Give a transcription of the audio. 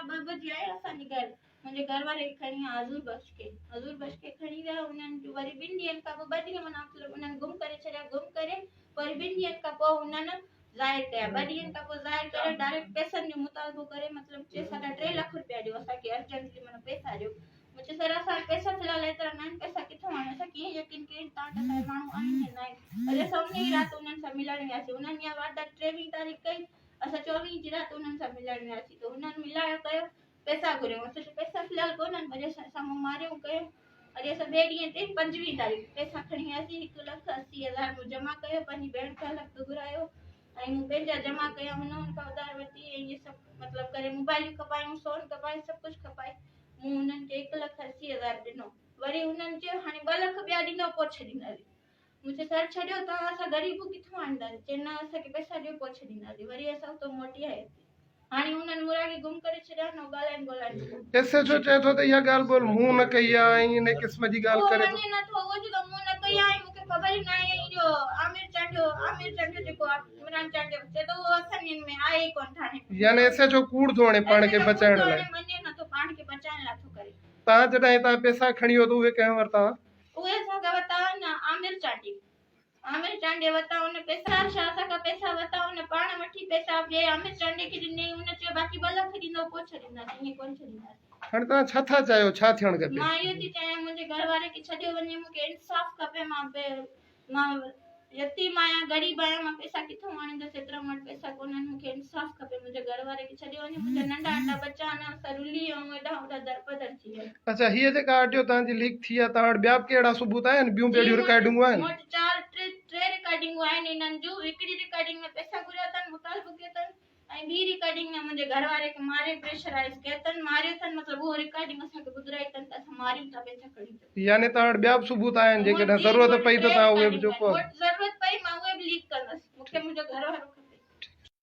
ٻه بجي آيا اسان جي گهر منهنجي گهر واري کي کڻي ويا حضور بخش کي حضور بخش کي کڻي ويا انهن وري ٻن ڏينهن کان پوء ٻه ڏينهن معنيٰ مطلب انهن گم ڪري ڇڏيا گم ڪري وري ٻن ڏينهن کان پوء انهن ظاهر ڪيا ٻه ڏينهن کان پوء ظاهر ڪري ڊائريڪٽ پئسن جو مطالبو ڪري مطلب چي ساڍا ٽي لک روپيا ڏيو اسان کي ارجنٽلي معنيٰ پئسا ڏيو مون چيو سر اسان وٽ پئسا في الحال ايترا ناهن پئسا ڪٿان آڻيون اسان ڪيئن يقين ڪيون توهان وٽ اسان جا ماڻهو آهن يا ناهن وري اسان ان ئي رات انهن سان ملڻ وياسين انهن اها واردات ٽيويهين تاريخ ڪئي اسان چوويهين جي رات انهن سان ملڻ وياسين ته انهن ملايو ڪيو پئسا گهريو اسان چيو پئسا في الحال ڪونهن وري اسان سامهون ماريون ڪيو وري اسان ٻئي ڏينهن تي پنجويهه تاريخ پئسا کڻي وياسين هڪ لک اسي هزار مون جمع ڪيو پنهنجي ڀيڻ کان لک گهرايو ۽ مون پنهنجا جمع ڪيا هن هن کان اڌار ورتي ۽ اهي سڀ مطلب ڪري موبائلون کپايون سون کپائي سڀ ڪجهه کپائي مون هنن کي هڪ لک اسي هزار ڏنو وري هنن چيو هاڻي ٻه لک ٻيا ڏيندو پوء ڇڏينداسين مون چيو سر ڇڏيو توهان اسان غريب ڪٿان آڻينداسين چي نه اسان کي پئسا ڏيو پوء ڇڏينداسين وري اسان اتو موٽي آياسين هاڻي انهن مورا کي گم ڪري ڇڏيا نه ڳالهائين ٻولائين به ڪونه. ايس ايڇ او چئي ٿو ته اها ڳالهه ٻولهه مون نه ڪئي آهي ۽ انهي قسم جي ڳالهه ڪري ٿو. اهو مڃي نه ٿو اهو چئي ٿو مون نه ڪئي آهي مون کي خبر ئي ناهي ۽ اهو عامر چانڊيو عامر چانڊيو جيڪو آهي عمران چانڊيو چئي ٿو اهو اسان جي ۾ آهي ئي ڪونه ٿاڻي ۾. يعني ايس ايڇ او ڪوڙ ٿو هڻي پاڻ کي بچائڻ لاء. مڃي نه ٿو پاڻ کي بچائڻ لاء ٿو ڪري. توهان جڏهن هتان پئسا کڻي ويو ته اهي ڪنهن ورتا؟ اهي اسان کان ورتا آهن عامر چانڊيي. عامر چانڊيي ورتا ان پئسا شاهه اسان کان پئسا ورتا ان پاڻ وٺي پئسا ٻئي عامر چانڊيي کي ڏنائين ان چيو باقي ٻه لک ڏيندو پوء ڇڏينداسين ائين ڪونه ڇڏينداسين. هاڻي توهان ڇا ٿا چاهيو ڇا ٿيڻ کپي؟ مان اهو ٿي چاهيان منهنجي گهر واري کي ڇڏيو وڃي مون کي انصاف کپي مان بي مان يتيم آهيان غريب آهيان مان پئسا ڪٿان آڻيندس ايترا مون وٽ پئسا ڪونهن مون کي انصاف کپي منهنجي گهر واري کي ڇڏيو وڃي منهنجا ننڍا ننڍا ٻچا آهن اسان رلي آهيون هيڏانهن هوڏانهن درپدر ٿي ويا آهيون. اڇا هيء جيڪا آڊيو توهان جي ليڪ ٿي آهي توهان وٽ ٻيا به ڪي اهڙا ثبوت آهن ٻيون به جي اهڙيون رڪارڊنگون آهن؟ مون وٽ چار ٽي ٽي رڪارڊنگون آهن انهن جون هڪڙي رڪارڊنگ ۾ پئسا گهريا اٿن مطالبو ڪيو اٿن ۽ ٻي رڪارڊنگ ۾ منهنجي گهر واري کي ماري پريشرائيز ڪيو اٿن ماريو اٿن مطلب اهو رڪارڊنگ اسان کي ٻڌرائي اٿن ته اسان ماريون ٿا پئسا کڻي اچو. يعني توهان وٽ ٻيا به ثبوت آهن مون وٽ جيڪڏهن جي ضرورت مون وٽ پئي ته ٽي توهان اهي به رڪارڊنگون آهن جيڪو مون وٽ ضرورت پئي مان اهي به ليڪ ڪندس مون کي منهنجو گهر وارو کپي.